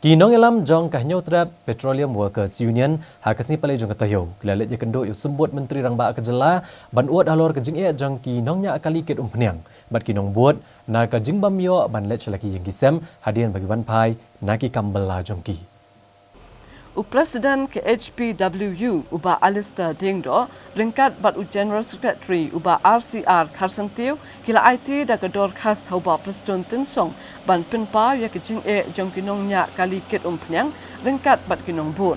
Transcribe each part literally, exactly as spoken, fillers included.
Ki nongïalam jong ka Hynñiewtrep Petroleum Workers Union ha ka sngi Palei jong ka taïew ki la leit ïakynduh ïa u Symbud Myntri Rangbah ka jylla ban ud halor ka jingeh jong ki nongñiah kali kit umphniang bad ki nongbud na ka jingbym ïoh ban leit sha la ki ïing ki sem hadien ba ki wan phai na ki kam bylla jong ki. U President ka H P W U, u Bah Alistair Diengdoh, ryngkat bad u General Secretary, u Bah R C R Kharsyntiew, ki la aiti da ka dorkhas ha u Bah Prestone Tynsong ban pynpaw ïa ka jingeh jong ki nongñiah kali kit umphniang ryngkat bad ki nongbud.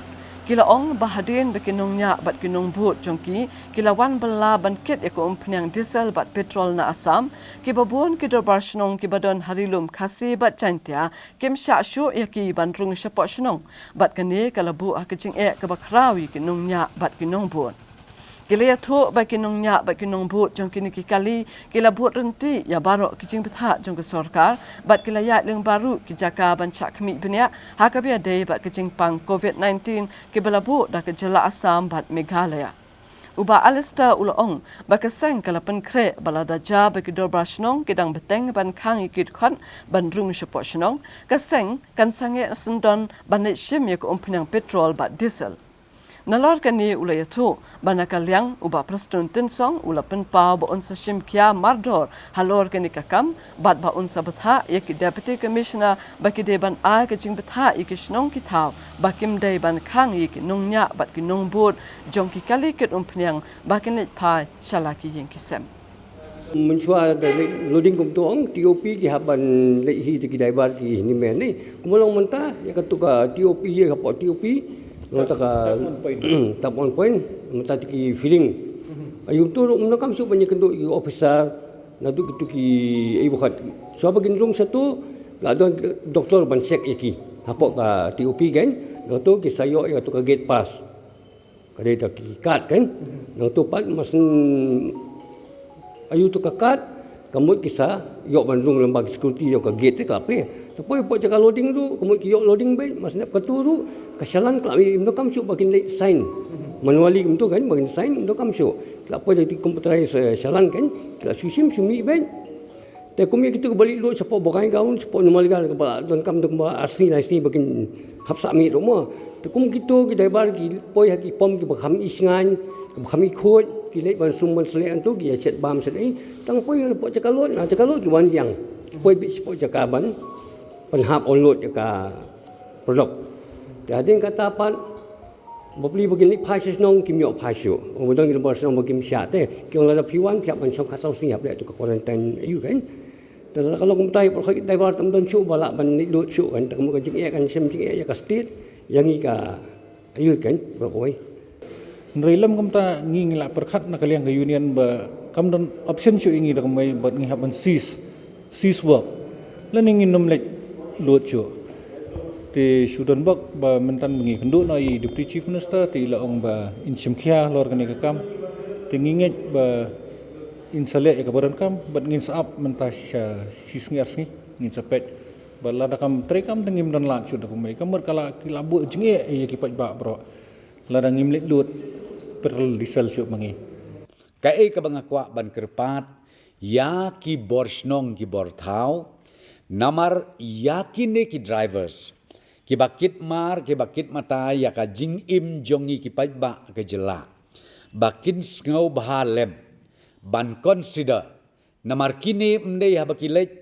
Ki la ong ba hadien ba ki nongñiah bad ki nongbud jong ki ki la wan bylla ban kit ïa ka umphniang diesel bad petrol na Assam, kiba bun ki dorbar shnong kiba don ha ri lum Khasi bad Jaintia kim shah shuh ïa ki ban rung shapoh shnong, bad kane ka la buh ha ka jingeh kaba khraw ïa ki nongñiah bad ki nongbud. Ki la ïathuh ba ki nongñiah bad ki nongbud jong kine ki kali ki la bud ryntih ïa baroh ki jingbthah jong ka sorkar, bad ki la ïaid lyngba ruh ki jaka ban shah khmih bniah ha kaba ïadei bad ka jingpang COVID nineteen kiba la buh da ka jylla Assam bad Meghalaya. U Bah Alistair u la ong ba ka seng ka la pynkhreh ba lada jia ba ki dorbar shnong ki dang bteng ban khang ïa ki dkhot ban rung shapoh shnong, ka seng kan sangeh syndon ban leit shim ïa ka umphniang petrol bad diesel. Nalor kane u la ïathuh ba na ka liang u Bah Prestone Tynsong u la pynpaw ba un sa shim khia mardor halor kane ka kam, bad ba un sa bthah ïa ki Deputy Commissioner ba ki dei ban ai ka jingbthah ïa ki shnong ki thaw ba kim dei ban khang ïa ki nongñiah bad ki nongbud jong ki kali kit umphniang ba kin leit phai sha la ki ïing ki sem. Mynshuwa da leit loading kumto ong T O P ki hap ban leit hi da ki driver ki hynmen ne. Kumba long mynta ïa katu ka T O P ïa ka pok T O P. Mynta ka tap on point. Tap on point. Mynta ki filling. Ayu tu ruh mynta kam suk ban ïakynduh ïa ki officer. Naduh kitu ki, eh, buhat. Shuwa ba kin rung shatu, la don doktor ban check ïa ki. Hapoh ka T O P kan, nangtu ki sa ïoh ïa katu ka gate pass. Ka dei da ki card kan. Nangtu pat mas, mm, ayu tu ka card, ka mut ki sa ïoh ban rung lem bad ki security ïa ka gate te ka plie. Te poi hapoh jaka loading ruh, ka mut ki ïoh loading beit, mas nep katu ruh, ka challan ka la mih, ym donkam shuh ba kin leit sign. Manually kumtu kan, ba kin sign, ym donkam shuh. Ki la poi da ki computerized, eh, challan kan, ki la shu shim shu mih beit. Te kum ïa kitu kiba leit load shapoh Bongaigaon, shapoh Numaligarh kaba donkam, donkam ar sngi lai sngi ba kin hap sah mih ruh mo. Te kum kitu ki driver ki poi ha ki pump kiba kham i shngaiñ, kiba kham i khuid, ki leit ban sum ban sleh hangtu, ki ïa shet bam shet ei. Tang poi hapoh jaka load, na jaka load ki wan biang. Ki poi beit shapoh jaka ban pynhap unload ïa ka product. Te hadien kata pat, bapli ba kin leit phai sha shnong kim ïoh phai shuh. Ba don ki dorbar shnong ba kim shah te. Ki ong lada phi wan phi hap ban shong khatsaw sngi hap leh tu ka quarantine ayu kan. Te lada ka long kumta ïa baroh ki driver tam don shuh ba lah ban leit load shuh kan. Te ka mut ka jingeh kan shem jingeh ïa ka state. Ïa ngi ka ayu kan baroh kawei. Hynrei lem kumta ngi ngi la pyrkhat na ka liang ka union ba kam don option shuh ïa ngi da kumwei bad ngi hap ban cease, cease work. Lane ngin ym leit load shuh. Te shu don bok ba mynta ba ngi kynduh noh ïa i Deputy Chief Minister te i la ong ba in shim khia halor kane ka kam. Te ngi ngeit ba in sa leh ïa kaba donkam bad ngin sa ap mynta sha shi sngi ar sngi ngin sa peit. Bad lada kam trei kam te ngim don lad shuh da kumwei. Ka mut ka la, ki la buh jingeh ïa ki paidbah baroh. Lada ngim leit load petrol diesel shuh ma ngi. Kaei kaba nga kwah ban kyrpad ïa ki bor shnong ki bor thaw, namar ïa kine ki drivers kiba kit mar kiba kit mata ïa ka jingim jong ngi ki paidbah ka jylla, ba kin sngewbha lem ban consider, namar kine ym dei haba ki leit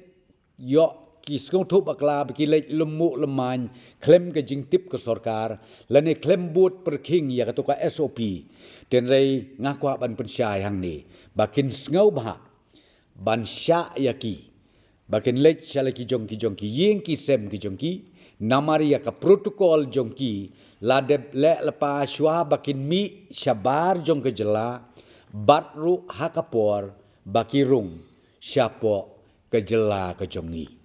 ïoh ki sngewthuh bakla ba ki leit lymmuh lymmain khlem ka jingtip ka sorkar lane khlem bud pyrkhing ïa katu ka S O P. Hynrei nga kwah ban pynshai hangne ba kin sngewbha ban shah ïa ki ba kin leit sha la ki jong ki jong ki ïing ki sem ki jong ki, namar ïa ka protocol jong ki la dep leh lypa shuwa ba kin mih shabar jong ka jylla bad ruh ha ka por ba ki rung shapoh ka jylla ka jong ngi.